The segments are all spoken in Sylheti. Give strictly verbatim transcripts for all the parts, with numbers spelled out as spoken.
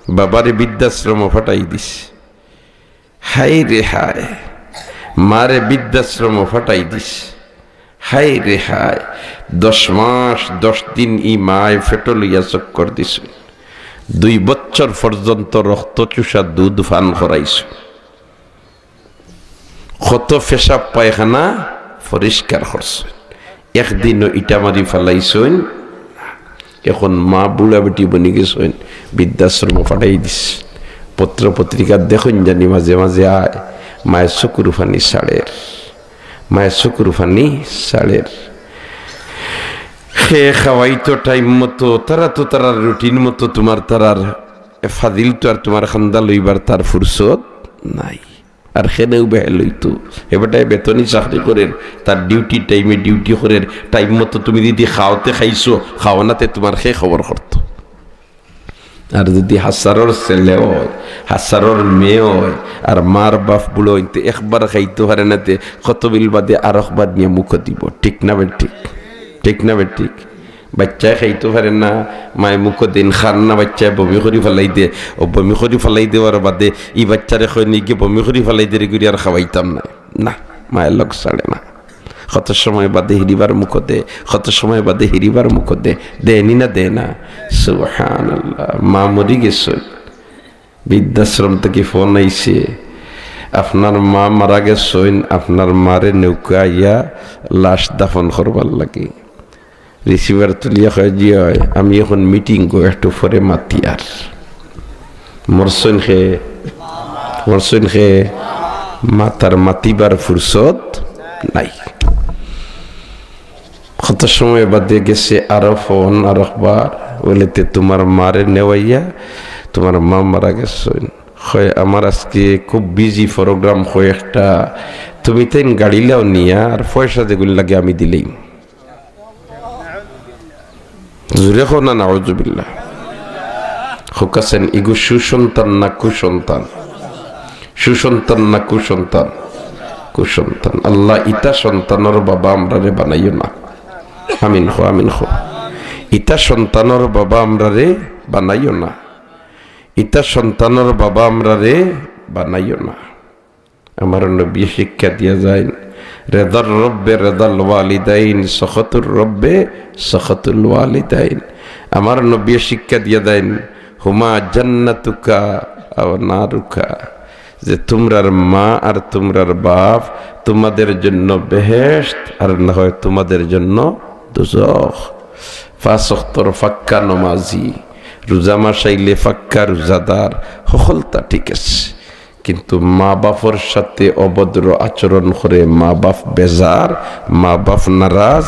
বাবারে বৃদ্ধাশ্রমো ফাটাই দিস। হায় রে হায়, মারে বৃদ্ধাশ্রমো ফাটাই দিস। হায় রে হায়, দশ মাস দশ দিন ই মায় ফেটো লইয়া চক্কর দিছইন। দুই বছর পর্যন্ত রক্ত চুষা দুধ পান করাইছইন। কত পেশাব পায়খানা পরিষ্কার করছইন, একদিনও ইটা মারি ফালাইছইন। এখন মা বুড়া বেটি বনি গেছইন, বৃদ্ধাশ্রমো ফাটাই দিস। পত্র পত্রিকা দেখইন জানি মাঝে মাঝে আয়, মায়ে চকুর পানি ছাড়ের, মায়ে চকুর পানি ছাড়ের। হে খাওয়াইতো টাইম মতো, তারা তো তারার রুটিন মতো, তুমার তারার ফাজিল তো আর তুমার খান্দা লইবার তার ফুরসত নাই। আর খেনেও বেহেল অইতো। এ বেটায় বেতনি চাকরি করের, তার ডিউটি টাইমে ডিউটি করের, টাইম মতো তুমি যদি খাওয়াতে খাইছো, খাওয়ানাতে তুমার খে খবর করতো। আর যদি হাসারর ছেলে অয়, হাসারর মেয়ে অয়, আর মার বাপ বুড়া অইন, তে একবার খাইতো পারে না, তে কত বিল বাদে আরকবার নিয়া মুখো দিবো। ঠিক না বেঠিক? ঠিক না বেঠিক? বাইচ্চায় খাইতো পারে না, মায় মুখো দেইন, খার না, বাইচ্চায় বমি করি ফালাই দে। অউ বমি করি ফালাই দেওয়ার বাদে ই বাইচ্চারে কইন, "ইগে বমি করি ফালাই দে রে, ইগুরে আর খাওয়াইতাম না।" না, মায় লগ ছাড়ে না। কত সময় বাদে হিরিবার মুখো দে, কত সময় বাদে হিরিবার মুখো দে, দেয়নি না, দেয় না। সুবহানাল্লাহ, মা মরি গেছইন। বৃদ্ধাশ্রম থাকি ফোন আইছে, "আপনার মা মারা গেছইন, আপনার মারে নেউক্কা আইয়া লাশ দাফন করবার লাগি।" রিসিভার তুলিয়া কয়, "জি অয়, আমি এখন মিটিংগো, একটু পরে মাতিয়ার।" মরছইন খে, মরছইন খে, মাতার মাতিবার ফুরসত নাই। কত সময় বাদে গেছে আরো ফোন, আরকবার, বলে, "তে তুমার মারে নেওয়াইয়া তুমার মা মারা গেছইন।" কয়, "আমার আজকে খুব বিজি প্রোগ্রাম কয়েকটা, তুমি তাইন গাড়িলাও নিয়া আর পয়সা যেগুন লাগে আমি দিলেই।" জোরে কও না, নাউজুবিল্লাহ। হোকাছেন, ইগু সুসন্তান না কুসন্তান? সুসন্তান না কুসন্তান? কুসন্তান। আল্লাহ, ইতা সন্তানর বাবা আমরারে বানাইও না। আমিন কও, আমিন কও। ইতা সন্তানর বাবা আমরারে বানাইও না। ইতা সন্তানর বাবা আমরারে বানাইও না। আমার নবী শিক্ষা দিয়া যাইন, "রেদার রব্বে রেদাল ওয়ালিদাইন, সখতুর রব্বে সখতুল ওয়ালিদাইন।" আমার নবী শিক্ষা দিয়া দেন, "হুমা জান্নাতুকা আও নারুকা", যে তুমরার মা আর তুমরার বাপ তুমাদের জন্য বেহেশত, আর না হয় তুমাদের জন্য দুজখ। পাঁচ ওয়াক্তর পাক্কা নমাজি, রোজা মাস আইলে পাক্কা রোজাদার, হকলতা ঠিক আছে। কিন্তু মা বাপর সাথে অভদ্র আচরণ করে মা বাপ বেজার, মা বাপ নারাজ,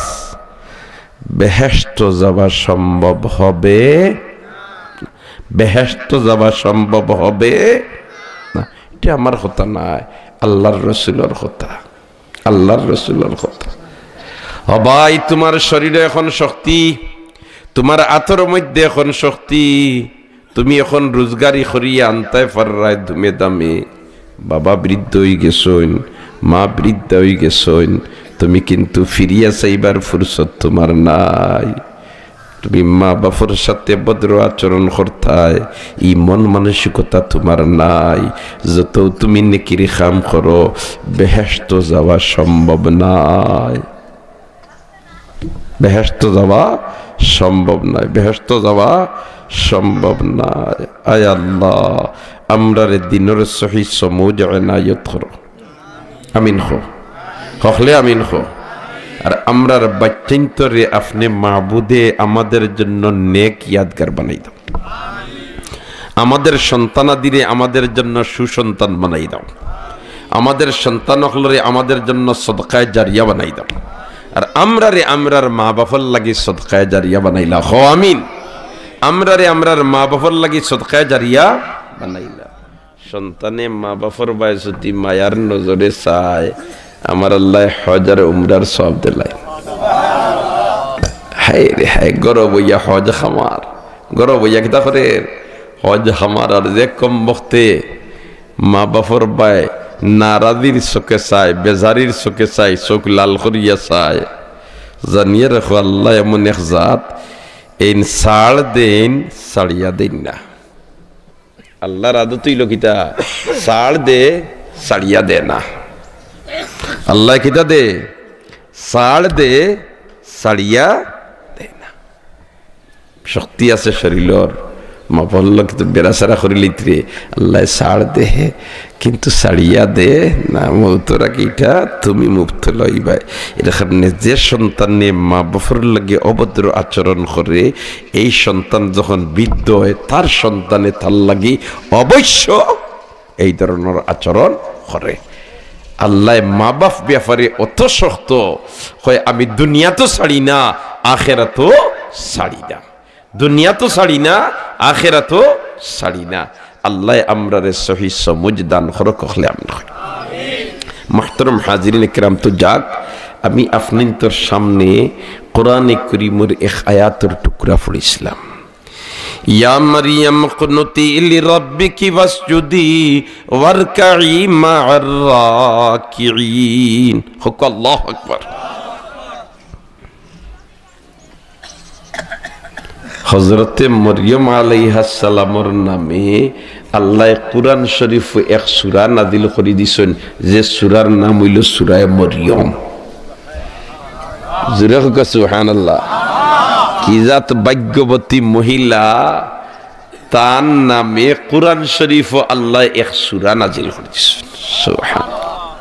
বেহেশত যাওয়া সম্ভব হবে? বেহেশত যাওয়া সম্ভব হবে না। ইটা আমার কথা নায়, আল্লার রসুলর কথা। আল্লার রসুলর কথা। ও ভাই, তুমার শরীরো এখন শক্তি, তুমার আতর মধ্যে এখন শক্তি, তুমি এখন রোজগারি করিয়া আনতায় পাররায় ধুমে ধামে। বাবা বৃদ্ধ অই গেছইন, মা বৃদ্ধা অই গেছইন, তুমি কিন্তু ফিরিয়া চাইবার ফুরসত তুমার নাই। তুমি মা বাপর সাথে ভদ্র আচরণ করতায়, ই মন মানসিকতা তুমার নাই। যতউ তুমি নেকির কাম করো, বেহেশত যাওয়া সম্ভব নায়। বেহেশত যাওয়া সম্ভব নায়, বেহেশত যাওয়া সম্ভব নায়। আয় আল্লাহ, আমরারে দিনর সহি সমুজ এনায়ত করো। আমিন কও। হকলে আমিন কও। আর আমরার বাইচ্চাইন্তরে আপনে মাবুদে আমাদের জন্য নেক ইয়াদগার বানাই দাও। আমাদের সন্তানাদিরে আমাদের জন্য সুসন্তান বানাই দাও। আমাদের সন্তান অকলরে আমাদের জন্য সদকায়ে জারিয়া বানাই দাও। আর আমরারে আমরার মা বাপর লাগি সদকায়ে জারিয়া বানাইলা। কও আমিন। আমরারে আমরার মা বাপর লাগি সদকায়ে জারিয়া বানাইলা। সন্তানে মা বাপর বায় যদি মায়ার নজরে চায়, আমার আল্লায় হজ আর উমরার সওয়াব দিলায়। হায় রে হায়, গরব অইয়া হজ হামার, গরব অইয়া কিতা করের? হজ হামার। আর যে কমবখতে মা বাপর বায় নারাজির চোখে চায়, বেজারির চোখে চায়, চোখ লাল করিয়া চায়, জানিয়া রাখো, আল্লায় এমন এক জাত, এইন ছাড় দেইন, ছাড়িয়া দেইন না। আল্লাহর আদত অইলো কিতা? ছাড় দে, ছাড়িয়া দে না। আল্লায় কিতা দে? ছাড় দে, ছাড়িয়া দে না। শক্তি আছে শরীলর, মা-বাফর লগে তো বেড়াছেড়া করিলিতরে, আল্লায় ছাড় দে, কিন্তু ছাড়িয়া দে না। মউতর আগে ইটা তুমি মুবতলা অইবায়। এর কারণে যে সন্তানে মা-বাফর লগে অভদ্র আচরণ করে, এই সন্তান যখন বৃদ্ধ অয়, তার সন্তানে তার লাগি অবশ্য এই ধরনর আচরণ করে। আল্লায় মা-বাফ ব্যাপারে অত শক্ত, কয়, "আমি দুনিয়াতও ছাড়ি না, আখেরাতও ছাড়ি না।" দুনিয়াতও ছাড়ি না, আখেরাতও ছাড়ি না। আল্লায় আমরারে সহি সমুজ দান করউক, কইলে আমিন। মুহতারাম হাজিরিন কেরাম, তো যাক, আমি আফনিন্তর সামনে কোরআনে করিমর এক আয়াতর টুকরা পড়ছিলাম, "ইয়া মারিয়াম কুনুতি লিরাব্বিকি ওয়াসজুদি ওয়ারকাই মা'আর রাকিঈন।" কউক্কা আল্লাহু আকবার। হজরতে মরিয়ম আলাইহাস সালামর নামে আল্লায় কুরআন শরীফো এক সূরা নাজিল করি দিছইন, যে সূরার নাম অইলো সূরায়ে মরিয়ম। জোরে কউক্কা সুবহানাল্লাহ। কি জাত ভাগ্যবতী মহিলা, তার নামে কুরআন শরীফো আল্লায় এক সূরা নাজিল করি দিছইন। সুবহানাল্লাহ।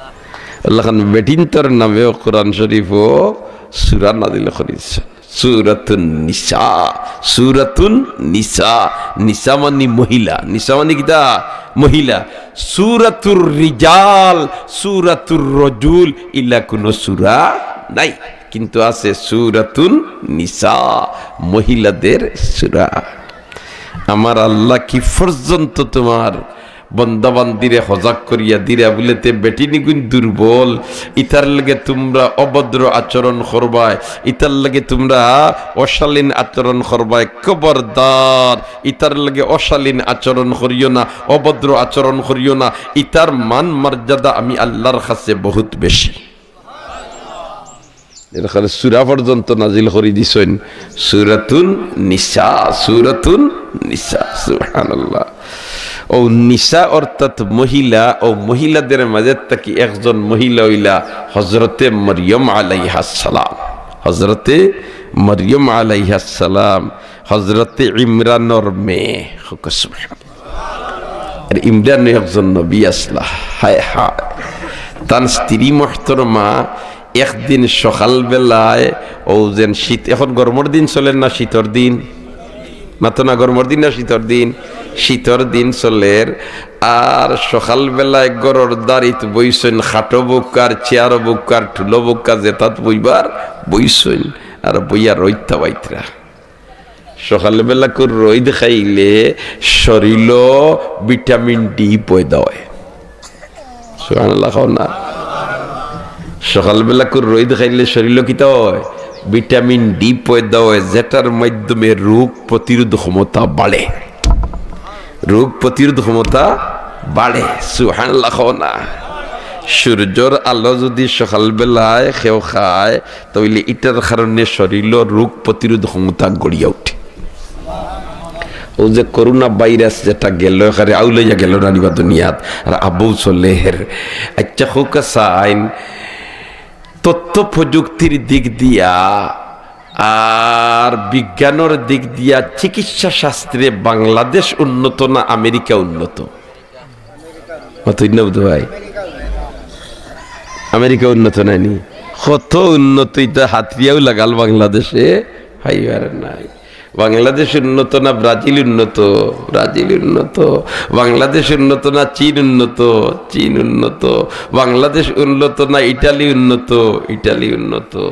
আল্লাহ খান বেটিন্তর নামেও কুরআন শরীফো সূরা নাজিল করি দিছইন। সূরাতুন নিসা, সূরাতুন নিসা, নিসা মানি মহিলা, নিসা মানি কিতা? মহিলা। সূরাতুর রিজাল, সূরাতুর রজুল, ইলা কুনু সূরা নাই, কিন্তু আছে সূরাতুন নিসা, মহিলাদের সূরা। আমার আল্লাহ কি পর্যন্ত তুমার বন্দা বান্দিরে হজাগ করিয়া দিরা বুলে তে বেটিনিগুইন দুর্বল, ইতার লগে তুমরা অভদ্র আচরণ করবায়, ইতার লগে তুমরা অশালীন আচরণ করবায়, খবরদার, ইতার লগে অশালীন আচরণ করিও না, অভদ্র আচরণ করিও না, ইতার মান মর্যাদা আমি আল্লাহর কাছে বহুত বেশি। এর কারণে সূরা পর্যন্ত নাজিল করি দিছইন, সূরাতুন নিসা, সূরাতুন নিসা। সুবহানাল্লাহ। অউ নিসা অর্থাৎ মহিলা, অউ মহিলাদের মাঝে থাকি একজন মহিলা অইলা হজরতে মরিয়ম আলাইহাস সালাম। হজরতে মরিয়ম আলাইহাস সালাম, হজরতে ইমরানর মেয়ে। কউক্কা সুবহানাল্লাহ। আর ইমরান একজন নবী আছলা। হায় হায়। তান স্ত্রী মুহতরমা একদিন সকাল বেলায়, অউ যেন শীত, এখন গরমর দিন চলের না শীতর দিন? মাতো না, গরমর দিন না শীতর দিন? শীতর দিন চলের। আর সকাল বেলায় ঘরর দাড়িত বইছইন, খাটো বউক্কার, চেয়ারো বউক্কার, টুলো বউক্কা, যেটাত বইবার বইছইন। আর বইয়া রইদ তাপাইতরা। সকালবেলাকুর রইদ খাইলে শরীলো ভিটামিন ডি পয়দা অয়। সুবহানাল্লাহ কও না। সকালবেলাকুর রইদ খাইলে শরীলো কিতা অয়? ভিটামিন ডি পয়দা অয়, যেটার মাধ্যমে রোগ প্রতিরোধ ক্ষমতা বাড়ে। রোগ প্রতিরোধ ক্ষমতা বাড়ে। সুবহানাল্লাহ কও না। সূর্যর আলো যুদি সকালবেলায় কেউ খায়, তাইলে ইটার কারণে শরীলো রোগ প্রতিরোধ ক্ষমতা গড়িয়া উঠে। অউ যে করোনা ভাইরাস যেটা গেল, একেবারে আউলাইয়া গেল না নি বা দুনিয়াত, আর আবু চলের। আচ্ছা, কউক্কা চাইন, তথ্য প্রযুক্তির দিক দিয়া আর বিজ্ঞানর দিক দিয়া চিকিৎসা শাস্ত্রে বাংলাদেশ উন্নত না আমেরিকা উন্নত? মাতইন না বুধ ভাই, আমেরিকা উন্নত নায় নি? কত উন্নত, ইতা হাতরিয়াও লাগাল বাংলাদেশে, পাইবার নাই। বাংলাদেশ উন্নত না ব্রাজিল উন্নত? ব্রাজিল উন্নত। বাংলাদেশ উন্নত না চীন উন্নত? চীন উন্নত। বাংলাদেশ উন্নত না ইটালি উন্নত? ইটালি উন্নত।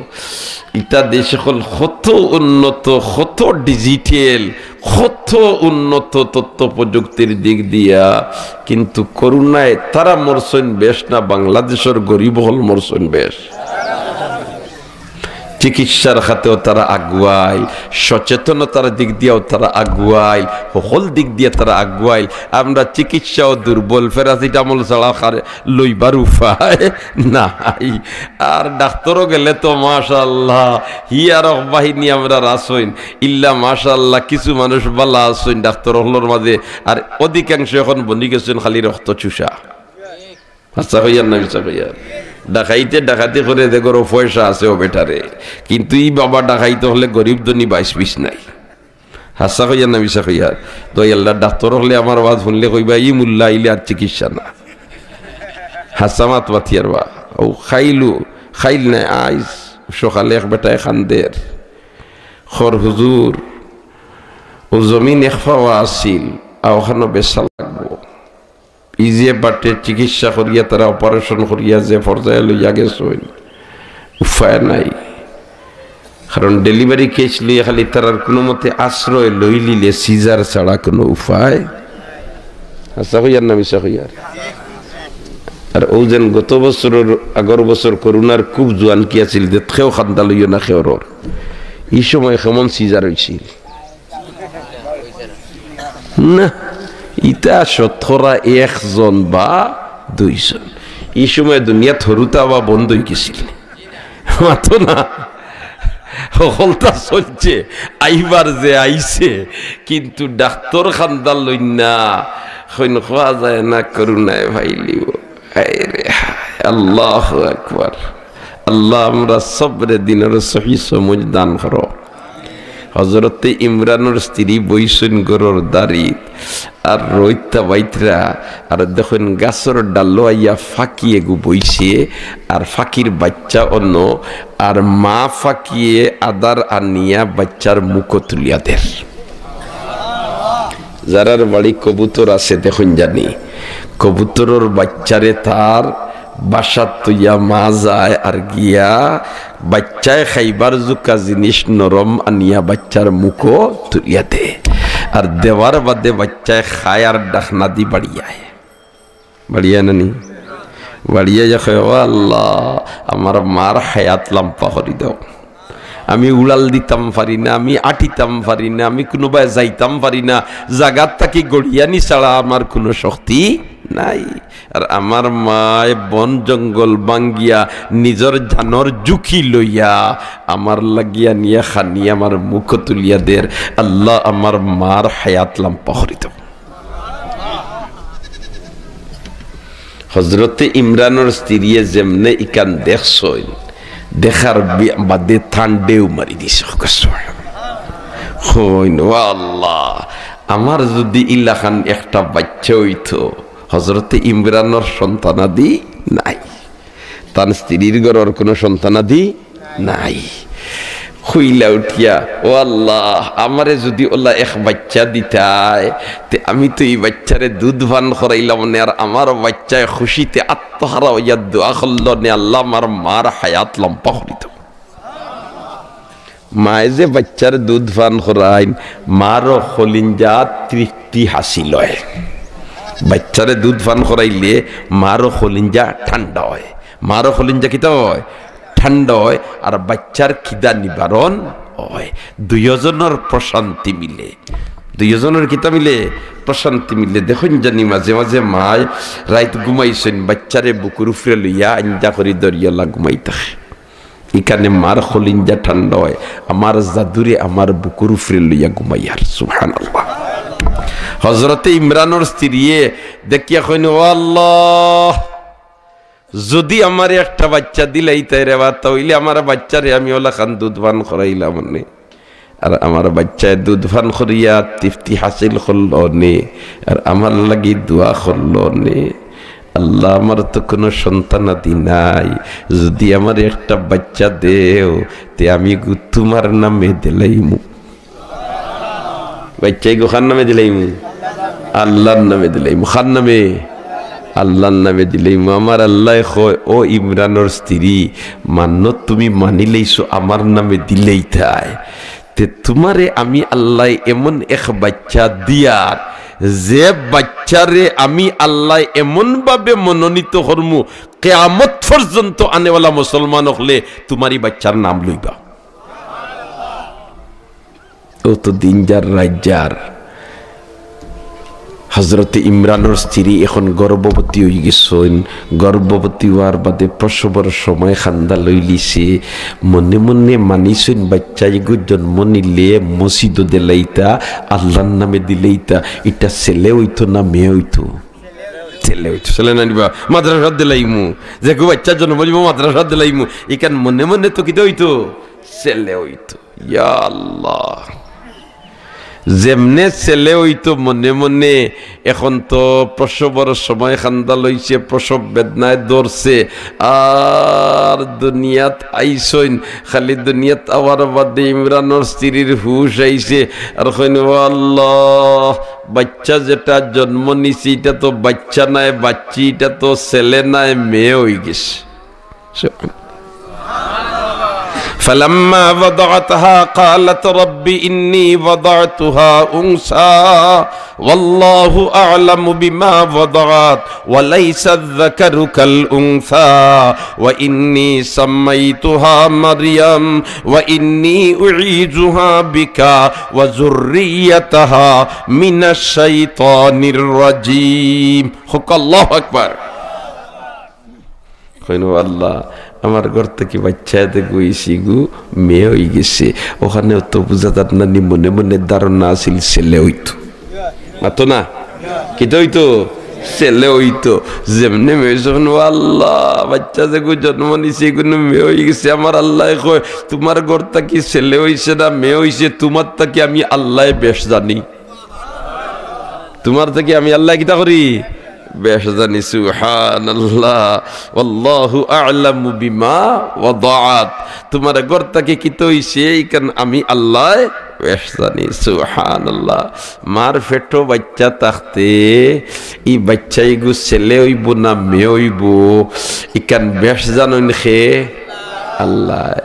ইতা দেশ অকল কত উন্নত, কত ডিজিটাল, কত উন্নত তথ্য প্রযুক্তির দিক দিয়া, কিন্তু করোনায় তারা মরছইন বেশ না বাংলাদেশর গরিব অকল মরছইন বেশ? চিকিৎসার খাতেও তারা আগুয়াইল, সচেতনতার দিক দিয়াও তারা আগুয়াইল, হকল দিক দিয়া তারা আগুয়াইল। আমরা চিকিৎসাও দুর্বল, প্যারাসিটামল ছাড়া খারে লইবার উপায় নাই। আর ডাক্তরও গেলে তো মাশাআল্লাহ, হিয়ারক বাহিনী আমরার আছইন, ইল্লা মাশাআল্লাহ কিছু মানুষ বালা আছইন ডাক্তর অকলর মাঝে, আর অধিকাংশ এখন বনি গেছইন খালি রক্ত চুষা। হাছা কইয়ার না মিছা কইয়ার? ডাকাইতে ডাকাতি করে যে ঘরো পয়সা আছে ও বেটারে, কিন্তু ই বাবা ডাকাইত অকলে গরিব ধনী বাইশ পিস নাই। হাছা কইয়ার না মিছা কইয়ার? তো আল্লাহ ডাক্তর অকলে আমার ওয়াজ হুনলে কইবা, "ই মুল্লা আইলে আর চিকিৎসা না।" হাছা মাত মাতিয়ার বা। ও খাইলু, খাইল নাই আইজ, সকালে এক বেটায় কান্দের, কর, "হুজুর, ও জমিন এক পাওয়া আছিল, আর অখানো বেচা লাগবো।" ই যে বাটে চিকিৎসা করিয়া, তারা অপারেশন করিয়া যে পর্যায়ে লইয়া গেছইন, উপায় নাই। কারণ ডেলিভারি কেস লইয়া খালি তারার কোনো মতে আশ্রয় লইলিলে সিজার ছাড়া কোনো উপায়। হাছা কইয়ার না মিছা কইয়ার? আর ও যেন গত বছরর, আগর বছর করোনার খুব জোয়ান কি আছিল, যে কেউ কান্দা লইও না কেউরর। ই সময় কেমন সিজার অইছিল? না, ইতা শতকরা একজন বা দুইজন। ই সময় দুনিয়াত হুরুতা বা বন্ধ অই গেছিল। মাতো না, হকলতা চলছে, আইবার যে আইছে, কিন্তু ডাক্তর কান্দা লইন না, কইন খোয়া যায় না, করোনায় ভাইলিব। হায় রে হায়, আল্লাহু আকবার। আল্লাহ, আমরা সবরে দিনর সহি সমঝ দান করো। হজরতে ইমরানর স্ত্রী বইছইন ঘরর দারিত, আর রইতা বাইতরা, আর দেখইন গাছর ডালো আইয়া ফাকি এগু বইছে, আর ফাকির বাইচ্চা অনো, আর মা ফাকিয়ে আদার আনিয়া বাইচ্চার মুখো তুলিয়া দের। যারার বাড়ি কবুতর আছে, দেখইন জানি, কবুতরর বাইচ্চারে তার বাসাত থইয়া মা যায় আর গিয়া বাইচ্চায় খাইবার জুকা জিনিস নরম আনিয়া বাইচ্চার মুখো তুলিয়া দে। আর দেওয়ার বাদে বাইচ্চায় খায় আর ডাকনা দি বাড়িয়ায়। বাড়িয়ায় না নি? বাড়িয়ায় কয়, "ও আল্লাহ, আমার মার হায়াত লাম্বা করি দাও।" আমি উড়াল দিতাম পারি না, আমি আটিতাম পারি না, আমি কুনুবায় যাইতাম পারি না, জাগাত থাকি গড়িয়ানি ছাড়া আমার কুনু শক্তি নাই। আর আমার মায় বন জঙ্গল ভাঙ্গিয়া নিজর জানর ঝুঁকি লইয়া আমার লাগিয়া নিয়া খানি আমার মুখো তুলিয়া দের, "আল্লাহ, আমার মার হায়াত লাম্বা করি দাও।" হজরতে ইমরানর স্ত্রীয়ে যেমনে ইখান দেখছইন, দেখার বি-, বাদে তান ঢেউ মারি দিছে। কইন, "ও আল্লাহ, আমার যুদি ইলাখান একটা বাইচ্চা অইতো।" হজরতে ইমরানর সন্তানাদি নাই, তান স্ত্রীর ঘরর কুনু সন্তানাদি নাই। কইলা উঠিয়া, "ও আল্লাহ, আমারে যুদি অলা এক বাইচ্চা দিতায়, তে আমি তো ই বাইচ্চারে দুধ পান করাইলাম নে, আর আমার বাইচ্চায় খুশিতে আত্মহারা অইয়া দোয়া করলো নে, 'আল্লাহ, আমার মার হায়াত লম্বা করি দাও।'" মায়ে যে বাইচ্চারে দুধ পান করাইন, মারও কলিঞ্জা তৃপ্তি হাসিল অয়। বাইচ্চারে দুধ পান করাইলে মারও কলিঞ্জা ঠান্ডা অয়। মারও কলিঞ্জা কিতা অয়? ঠান্ডা অয়। আর বাইচ্চার খিদা নিবারণ অয়। দুইওজনর প্রশান্তি মিলে। দুইওজনর কিতা মিলে? প্রশান্তি মিলে। দেখইন জানি মাঝে মাঝে মায় রাইত ঘুমাইছইন, বাইচ্চারে বুকুর উপরে লইয়া আইন্দা করি দরিয়ালা ঘুমাই থাকে। ইখানে মার কলিঞ্জা ঠান্ডা অয়, আমার জাদুরে আমার বুকুর উপরে লইয়া ঘুমাইয়ার। সুবহানাল্লাহ। হজরতে ইমরানর স্ত্রীয়ে দেখিয়া কইন, "ও আল্লাহ, যুদি আমারে একটা বাইচ্চা দিলাইতায় রে বা, তা অইলে আমার বাইচ্চারে আমি অলাখান দুধ পান করাইলাম নে।" আর আমার বাইচ্চায় দুধ পান করিয়া তৃপ্তি হাসিল করলো নে, আর আমার লাগি দোয়া করলো নে। "আল্লাহ, আমার তো কুনু সন্তানাদি নাই, যুদি আমারে একটা বাইচ্চা দেও, তে আমি গু তুমার নামে দিলাইমু।" বাইচ্চাইগু কার নামে দিলাইমু? আল্লাহর নামে দিলাইমু। কার নামে? আল্লাহর নামে দিলাইমু। আমার আল্লায় কয়, "ও ইমরানর স্ত্রী, মান্য তুমি মানিলাইছো, আমার নামে দিলাইতায়। তে তুমারে আমি আল্লায় এমন এক বাইচ্চা দিয়ার, যে বাইচ্চারে আমি আল্লায় এমনভাবে মনোনীত করমু, কিয়ামত পর্যন্ত আনেওয়ালা মুসলমান অকলে তুমার ই বাইচ্চার নাম লইবা।" অত দিন যার রাইত যার। হজরতে ইমরানর স্ত্রী এখন গর্ভবতী অইগেছইন। গর্ভবতী অওয়ার বাদে প্রসবর সময় কান্দা লইলিছে। মনে মনে মানিছইন, বাইচ্চা এগু জন্ম নিলে মসজিদো দিলাইতা, আল্লার নামে দিলাইতা। ইটা ছেলে অইতো না মেয়ে অইতো? ছেলে অইতো। ছেলে না নিবা, মাদ্রাসাত দিলাইমু। যেগু বাইচ্চা জন্ম নিবো, মাদ্রাসাত দিলাইমু। ইখান মনে মনে তো কিতা অইতো? ছেলে অইতো। ইয়া আল্লাহ। যেমনে ছেলে অইতো মনে মনে, এখন তো প্রসবর সময় কান্দা লইছে, প্রসব বেদনায় ধরছে, আর দুনিয়াত আইছইন। খালি দুনিয়াত আওয়ার বাদে ইমরানর স্ত্রীর হুশ আইছে, আর কইন, "ও আল্লাহ, বাইচ্চা যেটা জন্ম নিছে, ইটা তো বাইচ্চা নায়, বাইচ্চি, ইটা তো ছেলে নায়, মেয়ে অইগেছে।" فلما وضعتها قالت رب إني وضعتها أنثى والله أعلم بما وضعت وليس الذكر كالأنثى وإني سميتها مريم وإني أعيذها بك وذريتها من الشيطان الرجيم. কউক্কা আল্লাহু আকবার। কইন, "ও আল্লাহ, আমার ঘর থাকি বাইচ্চা এগু অইছে, ইগু মেয়ে অইগেছে।" অখানে অত বুঝা যার না নি, মনে মনে ধারণা আছিল ছেলে অইতো। মাতো না? কিতা অইতো? ছেলে অইতো। যেমনে মেয়ে অইছে, কইন, "ও আল্লাহ, বাইচ্চা যেগু জন্ম নিছে, ইগু নু মেয়ে অইগেছে।" আমার আল্লায় কয়, "তুমার ঘর থাকি ছেলে অইছে না মেয়ে অইছে, তুমার থাকি আমি আল্লায় বেশ জানি।" তুমার থাকি আমি আল্লায় কিতা করি? বেশ জানি। সুবহানাল্লাহ। ওয়াল্লাহু আ'লামু বিমা ওয়াদাআত। তুমার ঘর থাকি কিতা অইছে, ইখান আমি আল্লায় বেশ জানি। সুবহানাল্লাহ। মার পেটো বাইচ্চা থাকতে ই বাইচ্চা ইগু ছেলে অইবো না মেয়ে অইবো, ইখান বেশ জানইন কে? আল্লায়।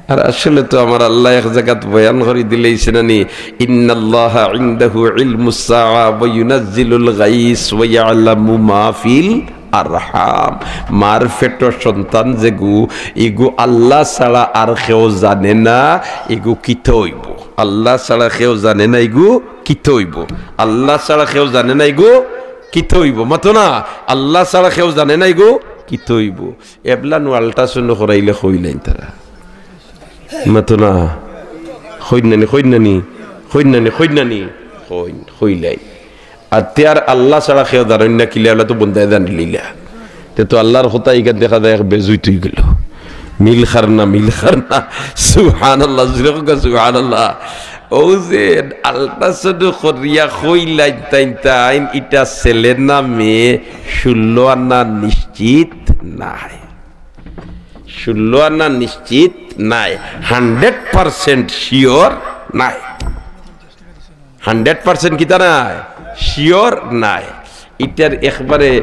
আর আসলে তো আমার আল্লায় এক জাগাত বয়ান করি দিলাইছে না নি, "ইন্নাল্লাহা ইনদাহু ইলমুস সাআ ওয়া ইউনাজ্জিলুল গাইস ওয়া ইয়ালামু মা ফিল আরহাম।" মার পেটো সন্তান যেগু, ইগু আল্লাহ ছাড়া আর কেউ জানে না, ইগু কিতা অইবো। আল্লাহ ছাড়া কেউ জানে না, ইগু কিতা অইবো। আল্লাহ ছাড়া কেউ জানে না, ইগু কিতা অইবো। মাতো না, আল্লাহ ছাড়া কেউ জানে না, ইগু কিতা অইবো। এবলা নু ultrasound করাইলে কইলাইন তারা। মাতো না। কইন না নি, কইন না নি, কইন না নি, কইন না নি। কইন, কইলাইন। আর তে আর আল্লাহ ছাড়া কেউ জানইন না কিলা, এবলা তো বন্দায় জানিলিলা। তে তো আল্লাহর কথা ইখান দেখা যায় এক বেজুইত অইগেলো। মিল খার না, মিল খার না। সুবহানাল্লাহ, জোরে কউক্কা সুবহানাল্লাহ। অউ যে ultrasound করিয়া কইলাইন তাইন তাইন, ইটা ছেলে না মেয়ে, ষোলো আনা নিশ্চিত নায়। ষোলো আনা নিশ্চিত নায়, hundred percent sure নায়। Hundred percent কিতা নায়? Sure নায়। ইটার একবারে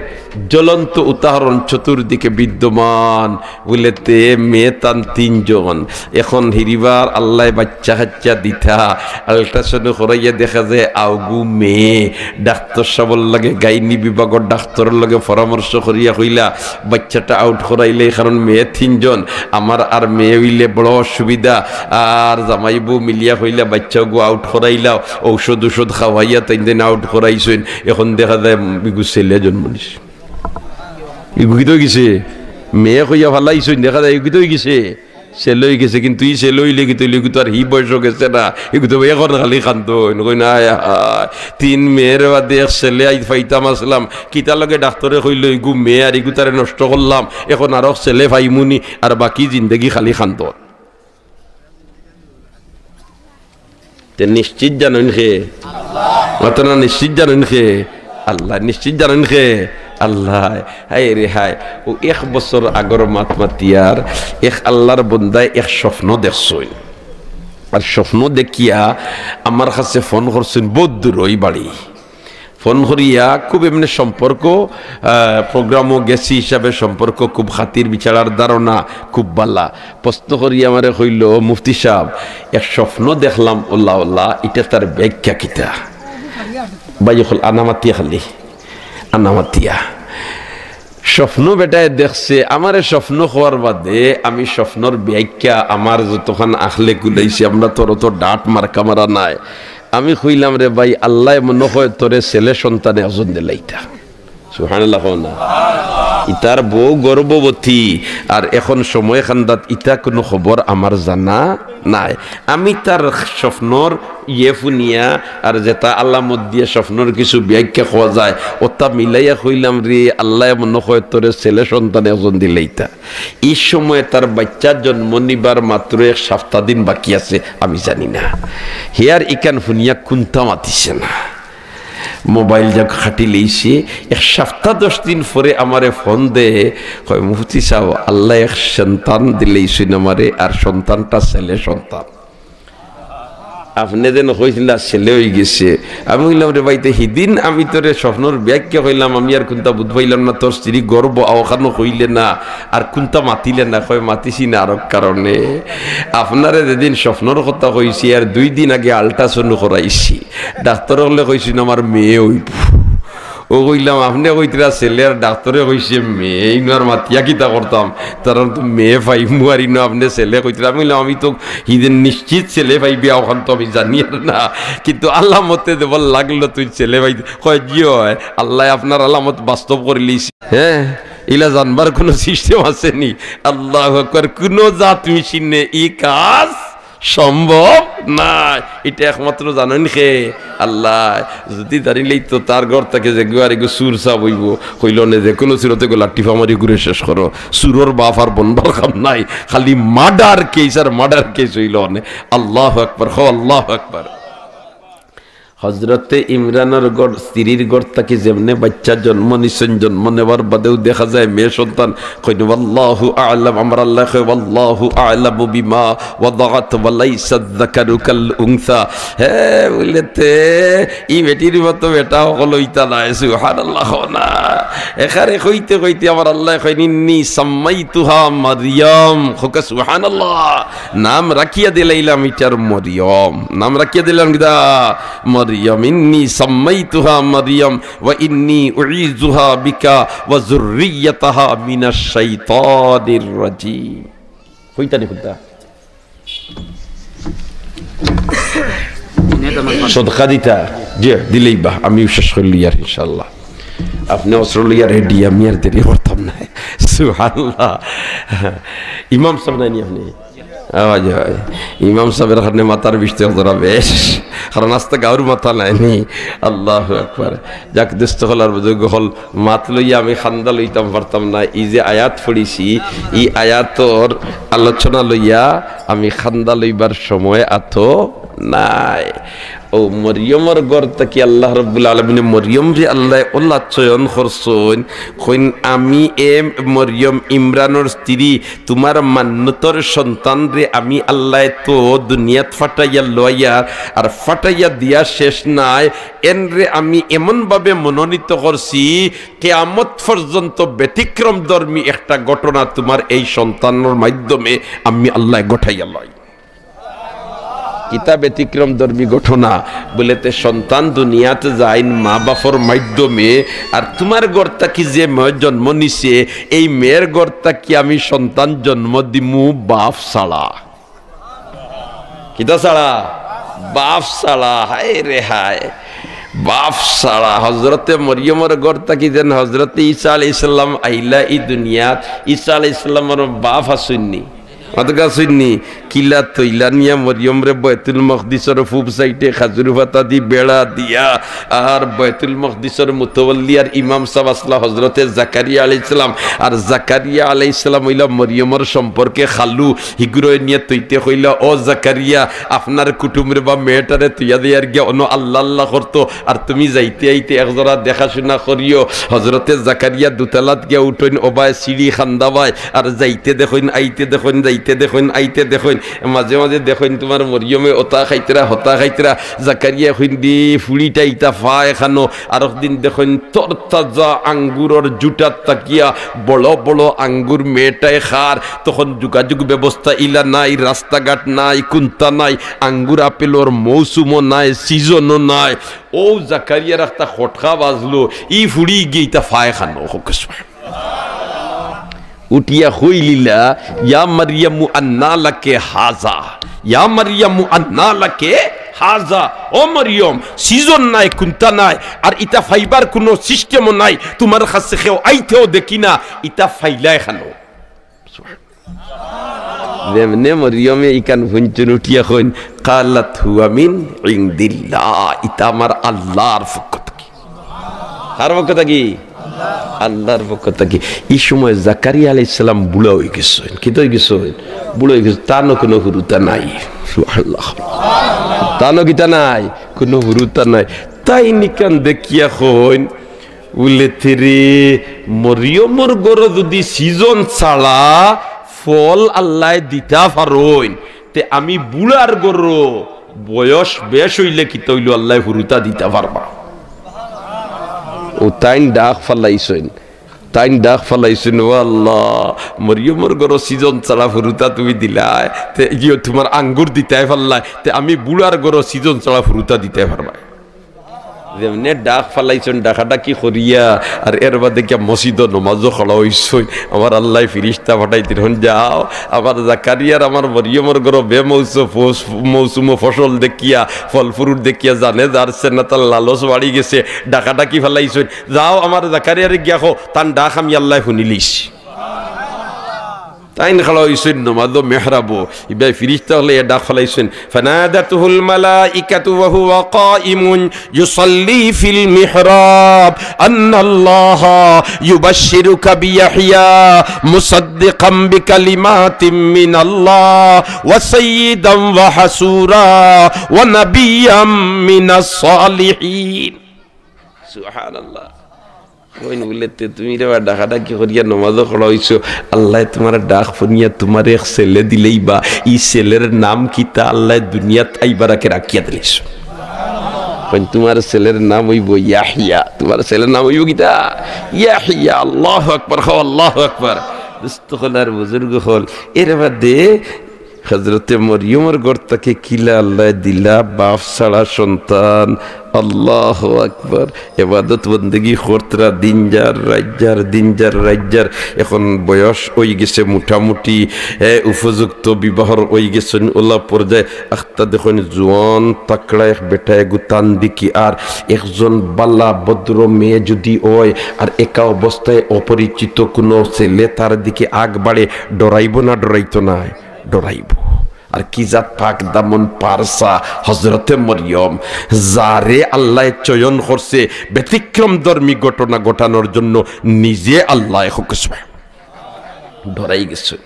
জ্বলন্ত উদাহরণ চতুর্দিকে বিদ্যমান। বুলে তে মেয়ে তান তিনজন, এখন হিরিবার আল্লায় বাইচ্চা কাইচ্চা দিতা, ultrasound করাইয়া দেখা যায় আউগু মেয়ে। ডাক্তর সাবর লগে, গাইনি বিভাগর ডাক্তরর লগে পরামর্শ করিয়া কইলা, বাইচ্চাটা out করাইলে, কারণ মেয়ে তিনজন, আমার আর মেয়ে অইলে বড় অসুবিধা। আর জামাই বউ মিলিয়া কইলা, বাইচ্চাগু out করাইলাও, ঔষধ ঔষধ খাওয়াইয়া তাইন তাইন out করাইছইন। এখন দেখা যায় ইগু ছেলে জন্ম নিছে। ইগু কিতা অইগেছে? মেয়ে কইয়া ফালাইছইন, দেখা যায় ইগু কিতা অইগেছে? ছেলে অইগেছে। কিন্তু ই ছেলে অইলে কিতা অইলো? ইগু তো আর হি বয়সো গেছে না, ইগু তো এখন খালি কান্দইন, কইন, "আয় হায়, তিন মেয়ের বাদে এক ছেলে আইজ পাইতাম আছলাম, কিতার লাগি ডাক্তরে কইলো ইগু মেয়ে, আর ইগু তারে নষ্ট করলাম, এখন আরক ছেলে পাইমুনি, আর বাকি জিন্দেগি খালি কান্দন।" তে নিশ্চিত জানইন কে? মাতো না, নিশ্চিত জানইন কে? আল্লায়। নিশ্চিত জানইন কে? আল্লায়। হায় রে হায়, অউ এক বছর আগর মাত মাতিয়ার এক আল্লার বন্দায় এক স্বপ্ন দেখছইন। আর স্বপ্ন দেখিয়া আমার কাছে ফোন করছইন, বউত দূর অউ বাড়ি। ফোন করিয়া খুব এমনে সম্পর্ক, আহ, program-ও গেছি হিসাবে সম্পর্ক খুব, খাতির বিচারার ধারণা খুব বালা। প্রশ্ন করিয়া আমারে কইলো, "মুফতি সাব, এক স্বপ্ন দেখলাম, ওলা ওলা, ইটা তার ব্যাখ্যা কিতা?" ভাই অকল আনা মাতিয়া খালি, আনা মাতিয়া। স্বপ্ন বেটায় দেখছে, আমারে স্বপ্ন কওয়ার বাদে আমি স্বপ্নর ব্যাখ্যা আমার যতখান আখলে কুলাইছি, আমরা তোর তো ডাট মার্কা মারা নাই। আমি কইলাম, "রে ভাই, আল্লায় মনো কয় তোরে ছেলে সন্তান একজন দিলাইতা।" সুবহানাল্লাহ কও না। ইতার বউ গর্ভবতী, আর এখন সময় খান্দাত ইতা কুনু খবর আমার জানা নাই। আমি তার স্বপ্নর ইয়ে হুনিয়া আর যেটা আলামত দিয়া স্বপ্নর কিছু ব্যাখ্যা কওয়া যায়, ওটা মিলাইয়া কইলাম, "রে, আল্লায় মনো কয় তোরে ছেলে সন্তান একজন দিলাইতা।" ই সময় তার বাইচ্চা জন্ম নিবার মাত্র এক সাপ্তা দিন বাকি আছে, আমি জানি না। হে আর ইখান হুনিয়া কুন্তা মাতিছে না। মোবাইল যাক কাটি লইছে, এক সাপ্তা দশ দিন পরে আমারে ফোন দে, কয়, "মুফতি সাব, আল্লায় এক সন্তান দিলাইছইন আমারে, আর সন্তানটা ছেলে সন্তান।" আপনে যেন কইছিলা ছেলে অইগেছে। আমি কইলাম, "রে ভাই, তে হিদিন আমি তোরে স্বপ্নর ব্যাখ্যা কইলাম, আমি আর কুন্তা বুঝ পাইলাম না, তোর স্ত্রী গর্ভ অখানও কইলে না, আর কুন্তা মাতিলে না।" কয়, "মাতিছি না আরক কারণে। আপনারে যেদিন স্বপ্নর কথা কইছি, আর দুই দিন আগে আল্ট্রাসাউন্ড করাইছি, ডাক্তর অকলে কইছইন আমার মেয়ে অইবো।" ও কইলাম, "আপনে কইতরা ছেলে আর ডাক্তরে কইছে মেয়ে, ইনো আর মাতিয়া কিতা করতাম? তার তো মেয়ে পাইমু আর ইনো আপনে ছেলে কইতরা।" আমি কইলাম, "আমি তো হিদিন নিশ্চিত ছেলে পাইবি, অখান তো আমি জানি আর না, কিন্তু আলামতে দেবর লাগলো তুই ছেলে পাইতে।" কয়, "জি অয়, আল্লায় আপনার আলামত বাস্তব করিলিছে।" হ্যাঁ, ইলা জানবার কুনু সিস্টেম আছে নি? আল্লাহু আকবার। কুনু জাত মেশিনে ই কাজ সম্ভব নায়। ইটা একমাত্র জানইন কে? আল্লায়। যুদি জানিলাইতো তার ঘর থাকি যেগু আর এগু চুর সাব অইবো, কইলো নে, "যেকুনু সুরতে গো লাঠি ফামারি ঘুরে শেষ করো। চুরর বাফ আর বনবার কাম নাই, খালি মার্ডার কেস আর মার্ডার কেস অইলো নে।" আল্লাহু আকবার, কও আল্লাহু আকবার। হজরতে ইমরানর ঘর, স্ত্রীর ঘর থাকি যেমনে বাইচ্চা জন্ম নিছইন, জন্ম নেওয়ার বাদেও দেখা যায় মেয়ে সন্তান। কইন, "ওয়াল্লাহু আ'লাম", আমার আল্লায় কয়, "ওয়াল্লাহু আ'লামু বিমা ওয়াদাআত ওয়া লাইসা যাকারু কাল উনসা।" হে, বুলে তে, ই বেটির মতো বেটা অকল অইতা নায়, সুবহানাল্লাহ কও না। এখানে কইতে কইতে আমার আল্লায় কইন, "ইন্নী সাম্মাইতুহা মারিয়াম।" কউক্কা সুবহানাল্লাহ। নাম রাখিয়া দিলাইলাম ইটার মরিয়ম। নাম রাখিয়া দিলাম কিতা? মরিয়ম। ইন্নী সাম্মাইতুহা মরিয়ম ওয়া ইন্নী উঈযুহা বিকা ওয়া যুররিয়াতাহা মিনাশ শাইতানির রাজিম। কইতা নি কইতা? সদকা দিতা? জি, দিলাইবা। আমিও শেষ করিলিয়ার ইনশাআল্লাহ। আপনে অস্ত্র লইয়া রেডি, আমি আর দেরি করতাম না। সুবহানাল্লাহ। ইমাম সাব নায়নি আপনে? আওয়াজ হয়। ইমাম সাবর কারণে মাথার বিষতে অতরা বেশ, কারণ আস্তা গাউর মাথা নায়নি। আল্লাহু আকবার। যাক, দোস্ত অকল আর বুজুর্গ অকল, মাত লইয়া আমি কান্দা লইতাম পারতাম না। ই যে আয়াত পড়ছি, ই আয়াতর আলোচনা লইয়া আমি কান্দা লইবার সময় আতো নাই। অউ মরিয়মর ঘর থাকি আল্লাহ রাব্বুল আলামিনে মরিয়মরে আল্লায় অলা চয়ন করছইন, কইন, "আমি এ মরিয়ম, ইমরানর স্ত্রী, তুমার মান্যতর সন্তানরে আমি আল্লায় তো দুনিয়াত ফাটাইয়া লইয়ার, আর ফাটাইয়া দিয়া শেষ নাই, এনরে আমি এমনভাবে মনোনীত করছি, কিয়ামত পর্যন্ত ব্যতিক্রমধর্মী একটা ঘটনা তুমার এই সন্তানর মাধ্যমে আমি আল্লায় ঘটাইয়া লই।" কিতা ব্যতিক্রমধর্মী ঘটনা? বুলে, তে সন্তান দুনিয়াত যাইন মা বাফর মাধ্যমে, আর তুমার ঘর থাকি যে মেয়ে জন্ম নিছে, এই মেয়ের ঘর থাকি আমি সন্তান জন্ম দিমু বাফ ছাড়া। কিতা ছাড়া? বাফ ছাড়া। হায় রে হায়, বাফ ছাড়া। হজরতে মরিয়মর ঘর থাকি যেন হজরতে ঈসা আলাইহিস সালাম আইলা ই দুনিয়াত, ঈসা আলাইহিস সালামর বাফ আছইন নি? মাতকা আছইন নি? কিলা থইলা নিয়া মরিয়মরে বায়তুল মকদিসর পূব সাইডে খাজুর পাতা দি বেড়া দিয়া, আর বায়তুল মকদিসর মুতওয়াল্লি আর ইমাম সাব আছলা হজরতে জাকারিয়া আলাইহিস সালাম, আর জাকারিয়া আলাইহিস সালাম অইলা মরিয়মর সম্পর্কে খালু, হিগুরে নিয়া থইতে কইলা, "ও জাকারিয়া, আপনার কুটুমরে বা মেয়েটারে থইয়া দেয়ার গিয়া অনো আল্লাহ আল্লাহ করতো, আর তুমি যাইতে আইতে একজরা দেখাশুনা করিও।" হজরতে জাকারিয়া দুতলাত গিয়া উঠইন, ওবায় সিঁড়ি কান্দাবায়, আর যাইতে দেখইন, আইতে দেখইন, যাইতে দেখইন, আইতে দেখইন। মাঝে মাঝে দেখইন তুমার মরিয়মে অতা খাইতরা, হতা খাইতরা, জাকারিয়া কইন দি ফুড়িটা ইতা ফায় খানো, আরক দিন দেখইন তরতাজা আঙ্গুরর জুটাত থাকিয়া বড় বড় আঙ্গুর মেয়েটায় খার, তখন যোগাযোগ ব্যবস্থা ইলা নাই, রাস্তাঘাট নাই, কুন্তা নাই, আঙ্গুর আপেলর মৌসুমও নাই, সিজনও নাই। অউ জাকারিয়ার একটা খটকা বাজলো, ই ফুড়ি গিয়া ইতা ফায় খানো। কউক্কা সুবহানাল্লাহ। উঠিয়া কইলিলা, "ইয়া মারিয়ামু আন্না লাকে হাজা, ইয়া মারিয়ামু আন্না লাকে হাজা।" ও মরিয়ম, সিজন নাই, কুন্তা নাই, আর ইতা পাইবার কুনু সিস্টেমও নাই, তুমার কাছে কেউ আইতেও দেখি না, ইতা পাইলায় কেনে? যেমনে মরিয়মে ইখান হুনছইন, উঠিয়া কইন, "কালাত হুয়া মিন ইনদিল্লাহ, ইতা আমার আল্লার পক্ষ থাকি।" কার পক্ষ থাকি? আল্লার পক্ষ থাকি। ই সময় জাকারিয়া আলাইহিস সালাম বুড়া অইগেছইন। কিতা অইগেছইন? বুড়া অইগেছইন। তানও কুনু হুরুতা নাই। সুবহানাল্লাহ। তানও কিতা নাই? কুনু হুরুতা নাই। তাইন ইখান দেখিয়া কইন, বুলে, "তে রে, মরিয়মর ঘরো যুদি সিজন ছাড়া ফল আল্লায় দিতা পারইন, তে আমি বুড়ার ঘরো বয়স বেশ অইলে কিতা অইলো, আল্লায় হুরুতা দিতা পারবা।" ও তাইন ডাক ফালাইছইন, তাইন ডাক ফালাইছইন, "ও আল্লাহ, মরিয়মর ঘরো সিজন ছাড়া হুরুতা তুমি দিলায়, তে ইয়ো তুমার আঙ্গুর দিতায় পারলায়, তে আমি বুড়ার ঘরো সিজন ছাড়া হুরুতা দিতায় পারবায়?" যেমনে ডাক ফালাইছইন, ডাকাডাকি করিয়া, আর এরবাদে গিয়া মসজিদো নমাজো খাড়া অইছইন। আমার আল্লায় ফিরিস্তা পাঠাইতরা, "হন যাও, আমার জাকারিয়ার আমার মরিয়মর ঘরো বেমৌসুম ফস-, মৌসুমো ফসল দেখিয়া, ফল ফ্রুট দেখিয়া জানে যার সেনা তার লালচ বাড়ি গেছে, ডাকাডাকি ফালাইছইন। যাও, আমার জাকারিয়ারে গিয়া কও, তান ডাক আমি আল্লায় হুনিলিছি।" তাইন খাড়া অইছইন নমাজো মেহরাবো, ইবায় ফিরিস্তা অকলে এ ডাক ফালাইছইন, "ফানাদাতুহুল মালাইকাতু ওয়া হুয়া কাইমুন ইউসাল্লি ফিল মিহরাব, আন্নাল্লাহা ইউবাশশিরুকা বিয়াহইয়া মুসাদ্দিকাম বিকালিমাতিম মিনাল্লাহ ওয়া সাইয়্যিদাম ওয়া হাসুরা ওয়া নাবিয়্যাম মিনাস সালিহিন।" সুবহানাল্লাহ। কইন বুলে, "তে তুমি রে বা ডাকাডাকি করিয়া নমাজো খাড়া অইছো, আল্লায় তুমার ডাক হুনিয়া তুমারে এক ছেলে দিলাইবা, ই ছেলের নাম কিতা আল্লায় দুনিয়াত আইবার আগে রাখিয়া দিলাইছইন?" কইন, "তুমার ছেলের নাম অইবো ইয়াহিয়া, তুমার ছেলের নাম অইবো কিতা? ইয়াহিয়া।" আল্লাহু আকবার, কও আল্লাহু আকবার। দোস্ত অকল আর বুজুর্গ অকল, এরবাদে হজরতে মরিয়মর ঘর থাকি কিলা আল্লায় দিলা, বাপ ছাড়া সন্তান। আল্লাহু আকবার। ইবাদত বন্দেগি করতরা, দিন যার, রাইত যার, দিন যার, রাইত যার। এখন বয়স অইগেছে মোটামুটি, এ, উপযুক্ত বিবাহর অইগেছইন, অলা পর্যায়ে আখতা দেখইন জোয়ান তাকড়া এক বেটা এগু তান দিকে, আর একজন বালা ভদ্র মেয়ে যুদি অয়, আর একা অবস্থায় অপরিচিত কুনু ছেলে তার দিকে আগ বাড়ে, ডরাইবো না ডরাইতো নায়? ডরাইবো। আর কি জাত পাক দামন পারসা হজরতে মরিয়ম, যারে আল্লায় চয়ন করছে ব্যতিক্রমধর্মী ঘটনা ঘটানোর জন্য, নিজে আল্লায় হুকুস ডরাই গেছে।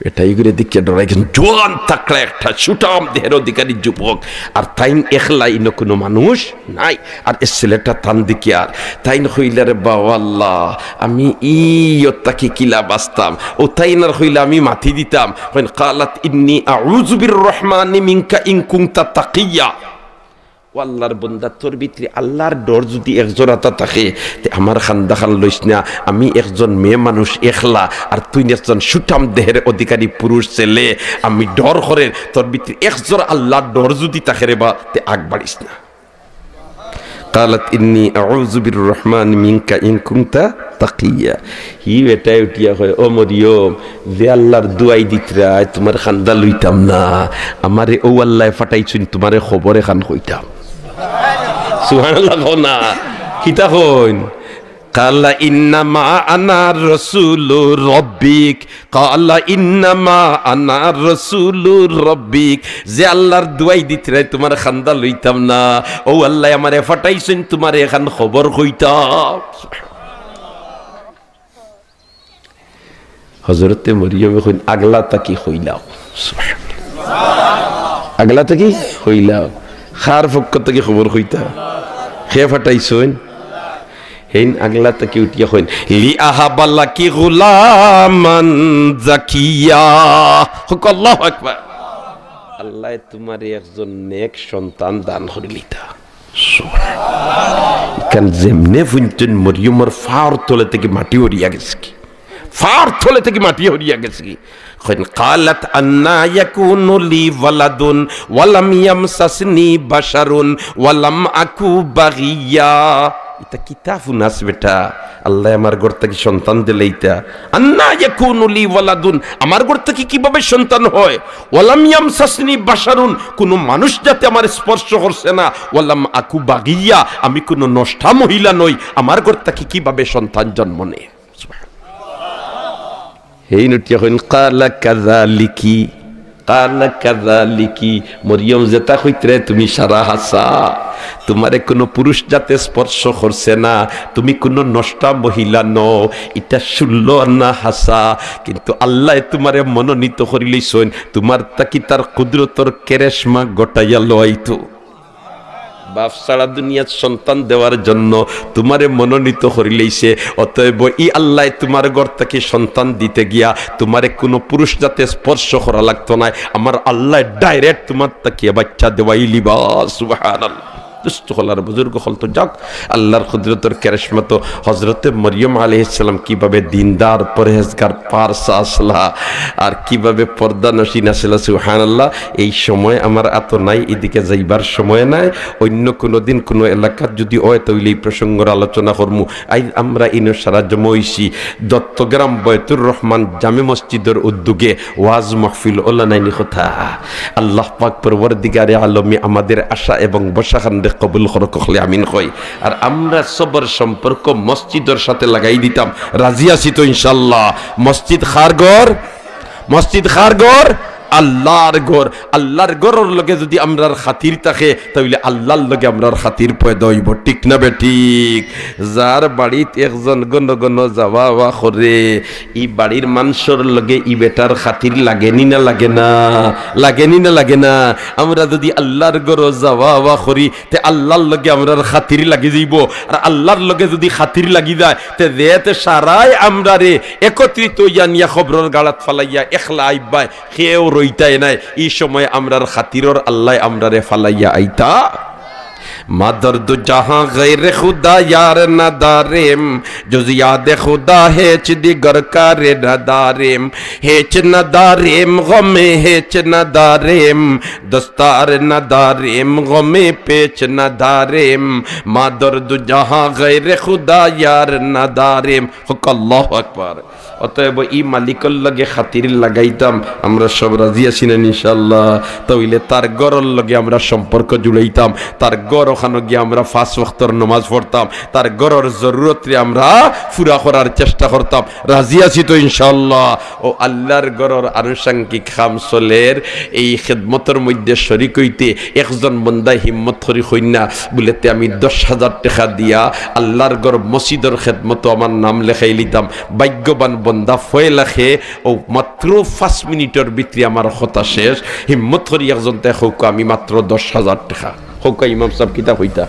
এটাই করে দেখিয়া ডরাই গেছে। জোয়ান তাকড়া একটা সুঠাম দেহের অধিকারী যুবক, আর তাইন একলা, ইনো কুনু মানুষ নাই। আর এ ছেলেটা তান দিকে, আর তাইন কইলা, "রে বাবা আল্লাহ, আমি ইয়ত থাকি কিলা বাঁচতাম?" ও তাইন আর কইলা, "আমি মাতি দিতাম।" কইন, "কালাত ইন্নি আউযু বির রহমানি মিনকা ইন কুনতা তাকিয়্যা।" ও আল্লাহর বন্দা, তোর ভিতরে আল্লাহর ডর যুদি একজরাতা থাকে, তে আমার খান্দাখান লইস না। আমি একজন মেয়ে মানুষ একলা, আর তুই একজন সুঠাম দেহের অধিকারী পুরুষ ছেলে। আমি ডর করের, তোর ভিতরে একজরা আল্লাহর ডর যুদি থাকে রে বা, তে আগ বাড়িস না। কালাত ইন্নি আউযু বির রহমানি মিনকা ইন কুনতা তাকিয়্যা। হি বেটায় উঠিয়া কয়, "ও মরিয়ম, যে আল্লাহর দুয়াই দিতরায়, তুমার খান্দা লইতাম না, আমারে অউ আল্লায় পাঠাইছইন, তুমারে খবর এখান কইতাম।" সুবহানাল্লাহ কও না, কিতা কইন? কালা ইন্নামা আনা রাসূলু রাব্বিক। কালা ইন্নামা আনা রাসূলু রাব্বিক। যে আল্লাহর দুয়াই দিতরায় তুমার খান্দা লইতাম না, অউ আল্লায় আমারে পাঠাইছইন তুমারে এখান খবর কইতাম। হজরতে মরিয়মে কইন, "আগলা থাকি কইলাও।" আগলা থাকি কইলাও। কার পক্ষ থাকি খবর কইতা? কে পাঠাইছইন? হেইন আগলা থাকি উঠিয়া কইন, "লি আহাবা লাকি গুলামান জাকিয়া।" কউক্কা আল্লাহু আকবার। আল্লায় তুমারে একজন নেক সন্তান দান করিলিতা। ইখান যেমনে হুনছইন মরিয়মর পাওর তলে থাকি মাটি হরিয়া গেছেগি। পাওর তলে থাকি মাটি হরিয়া গেছেগি। কইন, "কালাত আন্না ইয়াকুনু লি ওয়ালাদুন ওয়ালাম ইয়ামসাসনি বাশারুন ওয়ালাম আকু বাগিয়া।" ইতা কিতা হুনাস বেটা? আল্লায় আমার ঘর থাকি সন্তান দিলাইতা। আন্না ইয়াকুনু লি ওয়ালাদুন, আমার ঘর থাকি কিভাবে সন্তান হয়? ওয়ালাম ইয়ামসাসনি বাশারুন, কুনু মানুষ জাতে আমারে স্পর্শ করছে না। ওয়ালাম আকু বাগিয়া, আমি কুনু নষ্টা মহিলা নই, আমার ঘর থাকি কিভাবে সন্তান জন্ম নেয়? হেইন উঠিয়া কইন, "কালা কাযালিকি, কালা কাযালিকি।" মরিয়ম, যেতা কইতরায় তুমি সারা হাছা। তুমারে কুনু পুরুষ জাতে স্পর্শ করছে না, তুমি কুনু নষ্টা মহিলা নও, ইতা ষোলো আনা হাছা। কিন্তু আল্লায় তুমারে মনোনীত করিলাইছইন, তুমার থাকি তার কুদরতর কেরেশমা ঘটাইয়া লওয়াইতো। বাপ ছাড়া দুনিয়াত সন্তান দেওয়ার জন্য তুমারে মনোনীত করিলাইছে। অতএব ই আল্লায় তুমার ঘর থাকি সন্তান দিতে গিয়া তুমারে কুনু পুরুষ জাতে স্পর্শ করা লাগতো নায়। আমার আল্লায় direct তুমার থাকি বাচ্চা দেওয়াইলিবা। সুবহানাল্লাহ। দুস্ত অকল আর বুজুর্গ অকল, তো যাউক, আল্লার কুদরতর কেরেশমা তো হজরতে মরিয়ম আলাইহিস সালাম কিভাবে দিনদার, পরহেজগার, পারসা আছলা, আর কিভাবে পর্দানশীন আছলা। সুবহানাল্লাহ। এই সময় আমার আতো নাই, ইদিকে যাইবার সময় নাই। অইন্য কুনু দিন কুনু এলাকাত যুদি অয়, তে অইলে ই প্রসঙ্গর আলোচনা করমু। আইজ আমরা ইনো সারা জমা অইছি দত্তগ্রাম বয়তুর রহমান জামে মসজিদর উদ্যোগে ওয়াজ মাহফিল অলা নায়নি কথা। আল্লাহ পাক পরওয়ারদিগারে আলমে আমাদের আশা এবং বসাখানরে কবুল করউক, কওকলে আমিন কই। আর আমরা সবর সম্পর্ক মসজিদর সাথে লাগাই দিতাম, রাজি আছি তো ইনশাআল্লাহ? মসজিদ কার ঘর? মসজিদ কার ঘর? আল্লার ঘর। আল্লার ঘরর লগে যুদি আমরার খাতির থাকে, তে অইলে আল্লার লগে আমরার খাতির পয়দা অইবো, ঠিক না বেঠিক? যার বাড়িত একজন ঘন ঘন যাওয়া আওয়া করে, ই বাড়ির মানষর লগে ই বেটার খাতির লাগেনি না লাগে না? লাগেনি না লাগে না? আমরা যুদি আল্লার ঘরো যাওয়া আওয়া করি, তে আল্লার লগে আমরার খাতির লাগি যাইবো। আর আল্লার লগে যুদি খাতির লাগি যায়, তে যেতে সারায় আমরারে একত্রিত অইয়া নিয়া কবরর গাড়াত ফালাইয়া একলা আইবায়, কেউ রইতায় নায়। ই সময় আমরার খাতিরর আল্লায় আমরারে ফালাইয়া আইতা। ما درد جهاں غیر خدا یار نداریم، جز یاد خدا هیچ دیگر کار نداریم۔ هیچ نداریم، غم هیچ نداریم، دستار نداریم، غم پیچ نداریم۔ ما درد جهاں غیر خدا یار نداریم۔ কউক্কা আল্লাহু আকবার। অতএব ই মালিকর লগে খাতির লাগাইতাম, আমরা সব রাজি আছি না ইনশাআল্লাহ? তে অইলে তার ঘরর লগে আমরা সম্পর্ক জুড়াইতাম, তার ঘর অখানো গিয়া আমরা পাঁচ ওয়াক্তর নমাজ পড়তাম, তার ঘরর জরুরতরে আমরা পুরা করার চেষ্টা করতাম, রাজি আছি তো ইনশাআল্লাহ? অউ আল্লার ঘরর আনুষঙ্গিক কাম চলের, এই খেদমতর মধ্যে শরিক অইতে একজন বন্দায় হিম্মত করি কইন না, বুলে, "তে আমি দশ হাজার টেকা দিয়া আল্লার ঘর মসজিদর খেদমতো আমার নাম লেখাইলিতাম।" ভাগ্যবান বন্দা, ফয়লাকে অউ মাত্র পাঁচ মিনিটর ভিতরে আমার কথা শেষ। হিম্মত করি একজন তে কউক্কা, আমি মাত্র দশ হাজার টেকা। কউক্কা ইমাম সাব, কিতা কইতা?